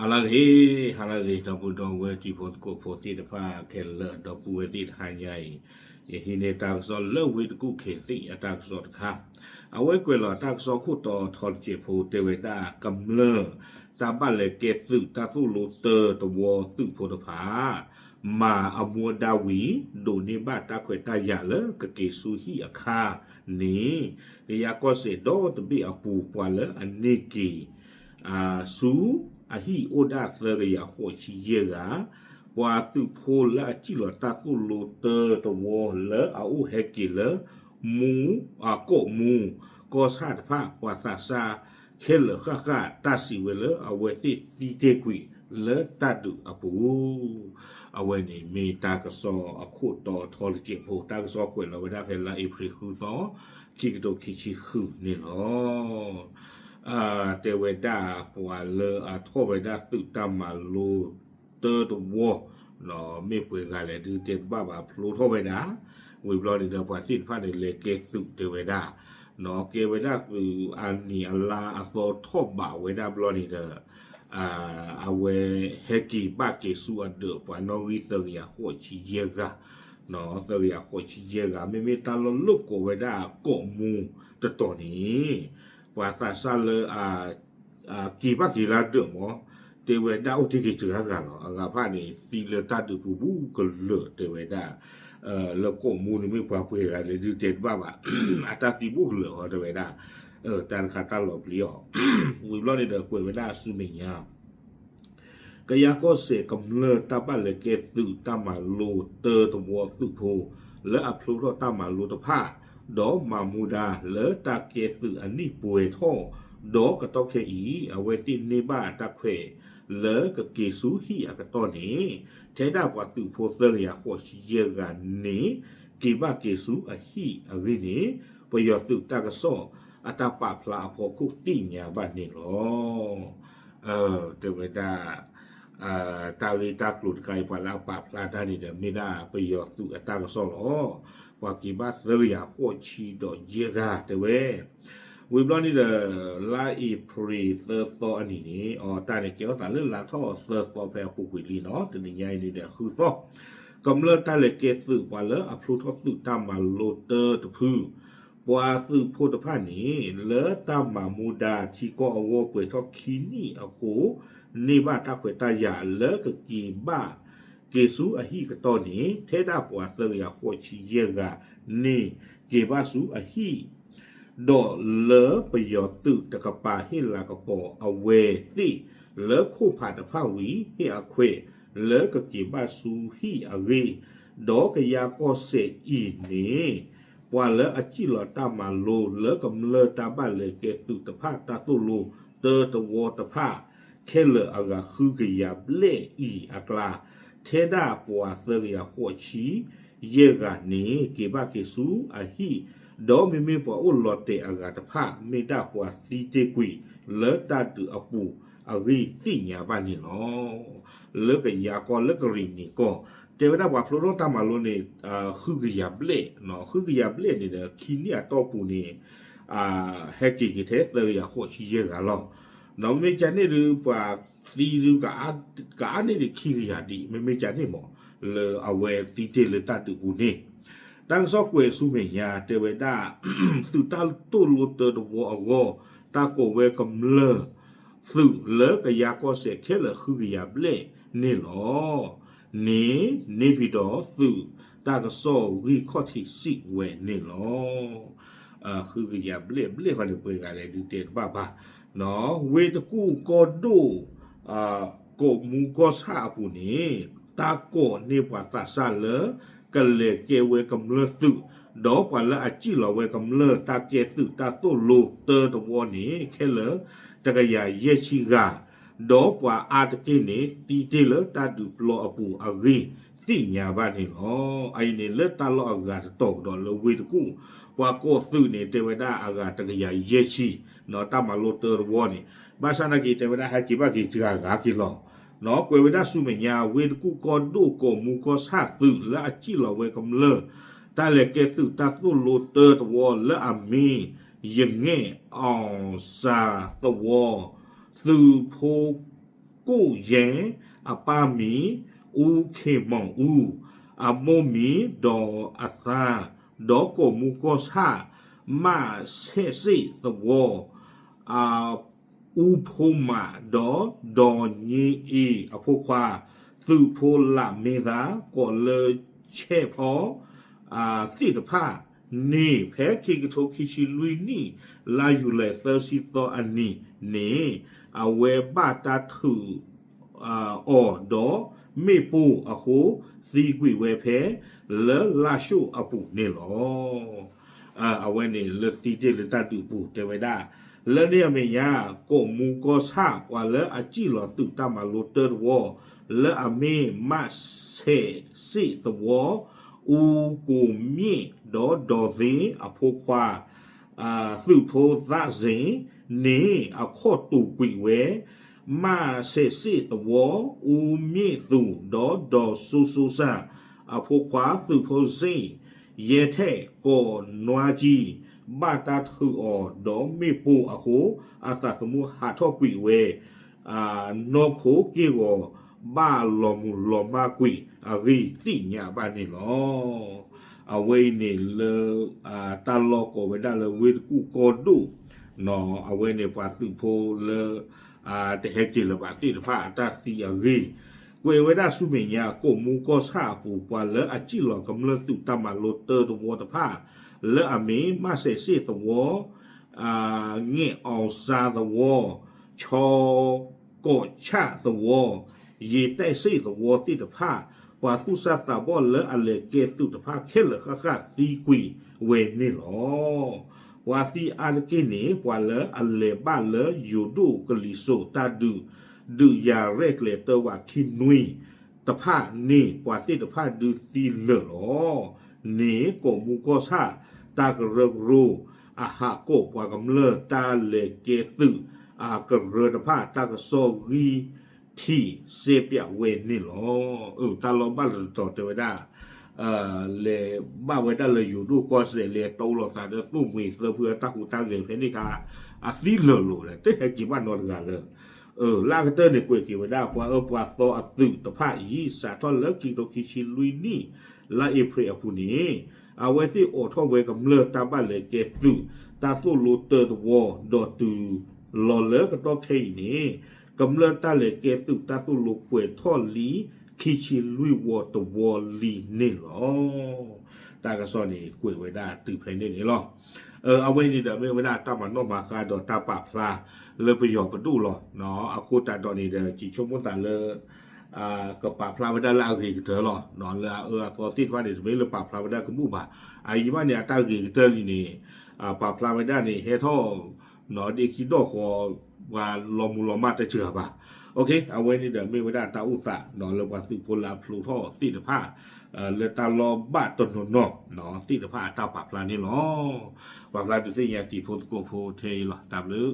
ဟါလၢအဂ့ၤ, ဟါလၢအဂ့ၤ ဒီပုၢ်ဒီဝဲၢ်တံၤဖိသကိးဖိသ့ၣ်တဖၣ်ခဲလၢာ် ဒီပုၢ်ဝဲၢ်သ့ၣ်တဟါညါအံၤ, ယဟံးန့ၢ်တၢ်ကစီၣ်လၢဝ့ၢ်တကူၣ်ခ့ၤသံၣ်အတၢ်ကစီၣ်တခါ, အဝဲကွဲးလီၤတၢ်ကစီၣ်ခိၣ်တီထီတစဲးဖိတဲဝဲဒၣ် ကမျၢၢ်တၢ်ဘၣ်လဲၤကဲသုးတၢ်သိၣ်လိတၢတဝီသုးဖိတဖၣ် မၤအမူဒါဝံၤ ဒိးန့ၢ်ဘၣ်တၢ်ခွဲးတၢ်ယာ်လၢကက့ၤဆူဟံၣ်အခါန့ၣ် ကယၤကီၢ်စဲၣ်ဒီတဘ့ၣ်အပူၤ ပှၤလၢအန့ၢ်က့ၤ ဆူအဟံၣ်အိၣ်ဒၣ်သၢကယၤဃိးဆံယဲၢ်ဂၤ, ပှၤသုးဖိလၢအစံၣ်လီၤတၢ်သိၣ်လိတၢတဝီလၢအအိၣ်ဟဲက့ၤလၢ မူ, အကိးမူ, ကီၢ်ဆၣ်တဖၣ် ပှၤသးစၢ်ခဲလၢာ်ဃၣ်ဃၣ် တၢ်စံးဝဲလၢအဝဲသ့ၣ်သံတ့ၢ်ကွံာ်လၢတၢ်ဒုးအပူၤ အဝဲန့ၣ်မ့ၢ်တၢ်ကစီၣ်အခိၣ်တီထီတစဲးဖိ တၢ်ကစီၣ်ကွဲးလီၤဝဲဒၣ်ဖဲလါအ့ဖြ့ၣ်ဃုသီ ခံကထိခံဆံဃုန့ၣ်လီၤ. တဲဝဲဒၣ်ပှၤလၢအထီၣ်ဝဲဒၣ်သုးတၢ်မၤလိတၢတဝီ မ့ၢ်ပှဲၤဂၤလဲၣ်ဒုးတဲတဘၣ်ဘၣ် ဖျိထီၣ်ဝဲဒၣ်, ဝံၤဘျီန့ၣ်ဒီးပှၤသ့ၣ်တဖၣ်န့ၣ် လဲၤကဲသုးတဲဝဲဒၣ်, ကဲဝဲဒၣ်သုးအနံၤအလါအသီထီၣ်ဘးဝဲဒၣ်ဘျီန့ၣ်ဒီး အဝဲဟဲက့ၤဘၣ်က့ၤဆူအဒၢးပှၤနီၣ်ဂံၢ်သၢကယၤဃိးဆံယဲၢ်ဂၤ, သၢကယၤဃိးဆံယဲၢ်ဂၤ မ့မ့ၢ်တၢ်လီၢ်လၢကိးဝဲဒၣ်ကိးမူတတီၤန့ၣ် ပှၤသးစၢ်လၢ က့ၤဘၣ်က့ၤလၢဒၢးမး, တဲဝဲဒၣ်အိၣ်တ့ၢ်က့ၤတဂၤဂၤလီၤ. အဂၤဖၣ်န့ၣ် သံလၢတၢ်ဒုးပူၤဘူးကလုာ်တဲဝဲဒၣ်, လၢကိးမူန့ၣ်မ့ၢ်ပှၤပှဲၤဂၤလဲၣ်ဒုးတဲတဘၣ်ဘၣ်, အတၢ်သံဘူးကလုာ်အီၤတဲဝဲဒၣ်, တၢ်တခါတၢ်လီၤပျံၤအီၤ, ဝံၤဘျီန့ၣ်ဒီးကွဲးဝဲဒၣ်ဆူမဲာ်ညါ ကယၤကီၢ်စဲၣ်ကမျၢၢ်တၢ်ဘၣ်လဲၤကဲသုးတၢ်မၤလိတၢတဝီသုးဖိ လၢအဖျိထီၣ်တၢ်မၤလိတဖၣ်, ဒီးမၤမူဒါလၢတၢ်ကဲသုးအနံၣ်ပှဲၤထီၣ်, ဒီးကတီၢ်ခဲအံၤ အဝဲသ့ၣ်န့ၢ်ဘၣ်တၢ်ခွဲးလၢကက့ၤဆူဟံၣ်အကတီၢ်န့ၣ်, ထဲဒၣ်ပှၤသုးဖိသၢကယၤဃိးဆံယဲၢ်ဂၤန့ၣ် က့ၤဘၣ်က့ၤဆူအဟံၣ်အဂ့ၢ်န့ၣ်, ပယီၤသုးတၢ်ကစီၣ်အတၢ်ပာ်ဖျါအဖီခိၣ်သ့ၣ်ညါဘၣ်န့ၣ်လီၤ. တဲဝဲဒၣ် တၢ်ဂ့ၢ်တၢ်ကျိၤတခါအံၤ ပှၤလၢအပာ်ဖျါတၢ်န့ၣ်ဒီး မ့ၢ်ဒၣ်ပယီၤသုးအတၢ်ကစီၣ်လီၤ. ပှၤက့ၤဘၣ်သၢကယၤဃိးဆံဒီးယဲၢ်ဂၤတဲဝဲ, ဝံၤဘျီန့ၣ်ဒီး လါအ့ဖြ့ၣ်သၢသီအနံၤန့ၣ် အတၢ်န့ၣ်ကဲထီၣ်သးလၢလါထီၣ်သၢသီဖဲအပူၤကွံာ်လံနီၤ တနံၤညါအံၤန့ၣ်ဒီးဃုသီ ကမျၢၢ်တၢ်လဲၤကဲသုးပှၤလၢအဖျိထီၣ်သုးတၢ်မၤလိတၢတဖု ပှၤသုးဖိတဖၣ်န့ၣ် လၢတၢ်မၤမူဒါထံကီၢ်အဂီၢ်ပှဲၤထီၣ်ခံနံၣ်အဃိ န့ၢ်ဘၣ်တၢ်ခွဲးတၢ်ယာ်လၢကက့ၤဘၣ်က့ၤဆူအဟံၣ်ကတီၢ်န့ၣ် ထဲဒၣ်ပှၤသၢကယၤဃိးဆံယဲၢ်ဂၤန့ၣ် က့ၤဘၣ်ဆူအဟံၣ် ဒီးလၢပယီၤသုးတကပၤဟ့ၣ်လၤကပီၤအဝဲသ့ၣ် လၢခိၣ်ဖးတဖၣ်ဝံၤ ဟ့ၣ်အခွဲးလၢကက့ၤဘၣ်ဆူဟံၣ်အဂ့ၢ်, ဒီးကယၤကီၢ်စဲၣ်အံၤန့ၣ် ပှၤလၢအစံၣ်လီၤတၢ်မၤလိလၢကမျၢၢ်တၢ်ဘၣ်လဲၤကဲသုးတဖၣ်တၢ်သိၣ်လိတၢတဝီတဖၣ် ခဲလၢာ်အဂၤဃုကယၤဘျဲၣ်အံၤအကျါ ထဲဒၣ်ပှၤသၢကယၤဃိးဆံယဲၢ်ဂၤန့ၣ် က့ၤဘၣ်က့ၤဆူအဟံၣ်, ဒီးမ့မ့ၢ်ပှၤအိၣ်လီၤတဲာ်အဂၤတဖၣ် မ့ၢ်ဒၣ်ပှၤသံတ့ၢ်ကွံာ်လၢတၢ်ဒုးအပူၤအဂ့ၢ်သ့ၣ်ညါဘၣ်န့ၣ်လီၤ. လၢကယၤကီၢ်လၢကရံၣ်နံၣ်ကီၢ် တဲဝဲဒၣ်ပှၤဖျိထီၣ်တၢ်မၤလိန့ၣ် ဃုကယၤဘျဲၣ်, ဃုကယၤဘျဲၣ်န့ၣ်ဒီး ခံနံၣ်အတီၢ်ပူၤန့ၣ် ဟဲက့ၤက့ၤထဲသၢကယၤဃိးဆံယဲၢ်ဂၤလီၤ. ဒီးမ့မ့ၢ်ကန့ၣ်ဒုး ပှၤသံဒုး ကအါန့ၢ်ဒံးခံကယၤဒံး မ့မ့ၢ်ကန့ၣ်မး လၢအဝဲသံတ့ၢ်လၢတၢ်ဒုးပူၤန့ၣ် တၢ်ကစီၣ်ကွဲးဆူမဲာ်ညါ တဲဝဲဒၣ် သုးတၢ်သိၣ်လိတၢတဝီအဂီၢ် တၢ်ကိးဝဲကမျၢၢ်သုးလၢကယၤကီၢ်စဲၣ်ခဲလၢာ်ဃုကယၤဘျဲၣ်န့ၣ်လီၤ. န့ၣ် န့ၣ်ဖံးဒီးသုးတၢ်ကစီၣ်ဂံၢ်ခီၣ်ထံးစံးဝဲန့ၣ်လီၤ. ဃုကယၤဘျဲၣ်ဘျဲၣ်ဃီန့ၣ် ပှဲၤဂၤလဲၣ်ဒုးတဲတဘၣ်ဘၣ်. ဝ့ၢ်တကူၣ်ကီၢ်ဒိၣ် ကိးမူကီၢ်ဆၣ်အပူၤန့ၣ် တၢ်ကိးန့ၢ်ပှၤသးစၢ်လၢ ကလဲၤကဲဝဲကမျၢၢ်သုး ဒီးပှၤလၢအစံၣ်လီၤဝဲကမျၢၢ်တၢ်ကဲသုးတၢ်သိၣ်လိတၢတဝီန့ၣ် ခဲလၢာ်တကယၤယဲၢ်ဆံဂၤ, ဒီးပှၤအါတက့ၢ်န့ၣ် သံတ့ၢ်လၢတၢ်ဒုးပျီအပူၤအဂ့ၢ်သ့ၣ်ညါဘၣ်န့ၣ်လီၤ. အအံၤန့ၣ်လၢတၢ်လီၢ်အဂၤတတီၤကဒီးလၢဝ့ၢ်တကူၣ် ပှၤကိးသုးန့ၣ် တဲဝဲဒၣ်အဂၤတကယၤယဲၢ်ဆံ, တၢ်မၤလိတၢတဝီန့ၣ် ဘၣ်ဆၣ်နာ်က့ၤတဲဝဲဒၣ်ဟဲက့ၤဘၣ်က့ၤတဂၤဂၤက့ၤလီၤ.ကွဲးဝဲဒၣ်ဆူမဲာ်ညါ ဝ့ၢ်တကူၣ်ကီၢ်ဒိၣ်ကိးမူကီၢ်ဆၣ်သုးလၢအစံၣ်လီၤဝဲကမျၢၢ် တၢ်လဲၤကဲသုးတၢ်သိၣ်လိတၢတဝီလၢအမ့ၢ် ယငဲၢ်အီၣ်စၢ်သဝီ သုးဖိ ကိၣ်ယဲၢ်, အပၢ်မံၤ အူခ့ၣ်မီၣ်အူ, အမိၢ်မံၤ ဒီးအသါ, ဒီးကီၢ်မူကီၢ်ဆၣ် မးဆဲးစ့ၣ်သဝီ အူဖိမး ဒီးဒီးည့အ့ၣ်အဖိခွါ သုးဖိလးမ့ၢ်သၣ် ကိးလၢဆဲးဖီ သ့ၣ်တဖၣ်န့ၣ် ဖဲခံကထိခံဆံလွံၢ်နံၣ် လါယူၤလံသၢဆံသီအနံၤန့ၣ် အဝဲဘၣ်တၢ်ထုး အီၤဒီးမ့ၣ်ပိၢ်အဃိ သံကွံာ်ဝဲဖဲလၢလါၡိၣ်အပူၤန့ၣ်လီၤ. အဝဲန့ၣ်လၢသံတ့ၢ်လၢတၢ်ဒုးပူၤတဲဝဲဒၣ် လၢန့ၣ်အမဲာ်ညါ ကီၢ်မူကီၢ်ဆၣ် ပှၤလၢအစံၣ်လီၤသုးတၢ်မၤလိတၢတဝီ လၢအမ့ၢ်မးဆဲးစ့ၣ်သဝီ အူကိၣ်မ့ၣ် ဒီးဒီးသ့ၣ်အဖိခွါ သုးဖိသးစ့ၣ်န့ၣ် အခီၣ်တူာ်ကွံာ်ဝဲ မးဆဲးစ့ၣ်သဝီ အူမ့ၣ်သူၣ် ဒီးဒီးစိစိစၢ် အဖိခွါသုးဖိစ့ၣ် ယဲထဲးကိးနွါကံ ဘၣ်တၢ်ထုးအီၤဒီးမ့ၣ်ပိၢ်အဃိ အသးသမူဟးထီၣ်ကွံာ်ဝဲ နီၢ်ခိက့ၢ်ဂီၤ ဘၣ်လီၤမုၢ်လီၤမၢ်ကွံာ်အဂ့ၢ်သ့ၣ်ညါဘၣ်န့ၣ်လီၤ. အဝဲအံၤန့ၣ်လၢ တၢ်လီၢ်ကိးဝဲဒၣ်လၢဝ့ၢ်တကူၣ်ကီၢ်ဒိၣ် အဝဲန့ၣ်ပှၤသုးဖိလၢ တဟဲက့ၤလၢၤဘၣ်သ့ၣ်တဖၣ်အတၢ်သံအဂ့ၢ် ကွဲးဝဲဒၣ်ဆူမဲာ်ညါ ကီၢ်မူကီၢ်ဆၣ်အပူၤ ပှၤလၢအစံၣ်လီၤကမျၢၢ်သုးတၢ်မၤလိတၢတဝီတဖၣ် လၢအမ့ၢ်မးဆဲးစ့ၣ်သဝီ ငဲၣ်အီၣ်စါသဝီ ခၠီကီးဆၣ်သဝီ ယံၤတဲးစ့ၣ်သဝီသ့ၣ်တဖၣ် ပှၤသူၣ်စၢ်သးဘီၣ်လၢအလဲၤကဲသုးတဖၣ်ခဲလၢာ်ဃၣ်ဃၣ်သံကွံာ်ဝဲန့ၣ်လီၤ. ပှၤသံအါတက့ၢ်န့ၣ် ပှၤလၢအလဲၤဘၣ်လၢယိၤဒိၣ်ကလံၤစိးတၢ်ဒုး ဒုးယၤရဲၣ်ကျဲၤတၢဝးခံနွံတဖၣ်န့ၣ် ပှၤသ့ၣ်တဖၣ်ဒုးသံလၢာ်လီၤ. န့ၣ်ကီၢ်မူကီၢ်ဆၣ် တၢ်ကရၢကရိ အဟးကိးပှၤကမျၢၢ်တၢ်လဲၤကဲသုး အကရၢတဖၣ် တၢ်ကစီၣ်ဂံၢ်ထံးစဲပၠးဝဲန့ၣ်လီၤ. အၢ တၢ်လီၢ်ဘၣ်လၢတတီၤတဲဝဲဒၣ် လဲၤဘၣ်ဝဲဒၣ်လၢယိၤဒိၣ်ကီၢ်စဲၣ် လဲၤတီလိာ်သးဒီးသိၣ်မှံၤသၢဖုအတၢ်ဟူးတၢ်ဂဲၤဖဲန့ၣ်ခါ အသံလၢာ်လိာ်ဒီး တဟဲက့ၤဘၣ်နီတဂၤလၢ လၢအကတၢၢ်န့ၣ် ကွဲးက့ၤဝဲဒၣ် ပှၤအၢပှၤသီအသုးတဖၣ်အံၤ စးထီၣ်လၢခံကထိခံဆံလွံၢ်နံၣ် လါအ့ဖြ့ၣ်အပူၤန့ၣ် အဝဲသ့ၣ်အိးထီၣ်ဝဲကမျၢၢ်တၢ်ဘၣ်လဲၤကဲသုး တၢ်သိၣ်လိတၢတဝီ ဒီးတုၤလီၤလၢကတီၢ်ခဲအံၤန့ၣ် ကမျၢၢ်တၢ်လဲၤကဲသုးတၢ်သိၣ်လိပှဲၤထီၣ်လံ ခံဆံလွံၢ်ဝီတဝီလံန့ၣ်လီၤ. တၢ်ကစီၣ်န့ၣ် ကွဲးဝဲဒၣ်တုၤဖဲန့ၣ်န့ၣ်လီၤ. အဝဲန့ၣ်ဒီးမ့ၢ်ဝဲဒၣ်တၢ်မၤနီၣ်မၤဃါဒီးတၢ်ပာ်ဖျါလၢပယီၤပဒိၣ်လီၤ. အဃိသတးဒီးန့ၣ်ဒီး ကဆိကမိၣ်သးလၢ ကပာ်ဖျါဝဲဒၣ်လၢအဂ့ၤကတၢၢ်လီၤ. လၢအအၢအသီသ့ၣ်တဖၣ်န့ၣ် တမ့ၢ်လၢပာ်ဖျါဝဲဒၣ်ကဘူၣ်ဘၣ်. အအံၤဘၣ်န့ၣ် အတၢ်ဂ့ၤကတၢၢ်လံန့ၣ် ပာ်ဖျါဝဲဒၣ်န့ၣ် ဟဲထီၣ် ဒ့ခံဒီၣ်ဃီ ပှၤလီၤမုၢ်လီၤမၢ်တစှၤဘၣ်. အဝဲန့ၣ်ဒီးမ့ၢ်ဝဲဒၣ်တၢ်အိၣ်သး လၢပှၤသုးဖိလၢအဖျိထီၣ်သ့ၣ်တဖၣ် လၢတၢ်လီၢ်ဘၣ်တနီၤနီၤ သ့ၣ်တဖၣ်အတၢ်ပာ်ဖျါန့ၣ်လီၤ. ပာ်ဖျါဒုးသ့ၣ်ညါတံၤဖိသကိးဖိထဲအံၤလီၤ. တၢ်ဘျုး